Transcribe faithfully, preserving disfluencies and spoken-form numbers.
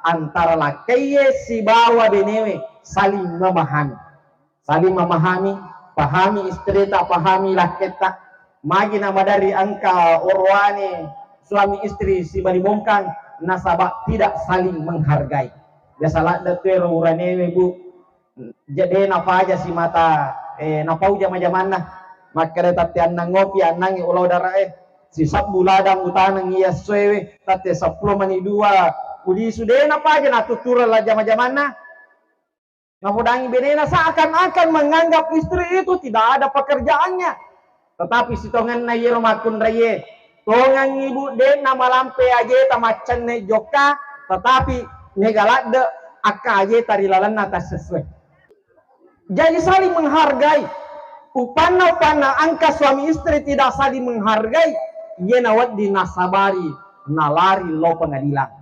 antara lakkaiye sibawa benewe saling memahami. Saling memahami, pahami istrita, pahami lakketta. Magi na maderri engka oroane suami istri sibalimongkang nasaba tidak saling menghargai. Biasa ladde tu ero uranewe, Bu. Jadi napaja simata, eh, napau jama-jamanna. Makkeda tette annang ngopi, annangi ulau darae. Sisabbu ladang utaneng iya essoewe, tette seppulo mani dua ulisu, de napaja natuttureng la jama-jamanna. Napodangi benena seakan-akan menganggap istri itu tidak ada pekerjaannya. Tetapi sitongenna iyero makkunraie, tongengngi, Bu, de namalampe ajeta maccenne jokka, tetapi mega ladde akka ajeta ri lalenna tassessue. Jadi saling menghargai. Upanna, upanna engka suami istri tidak saling menghargai, iyena wedding nasabari nalari lao pengadilan.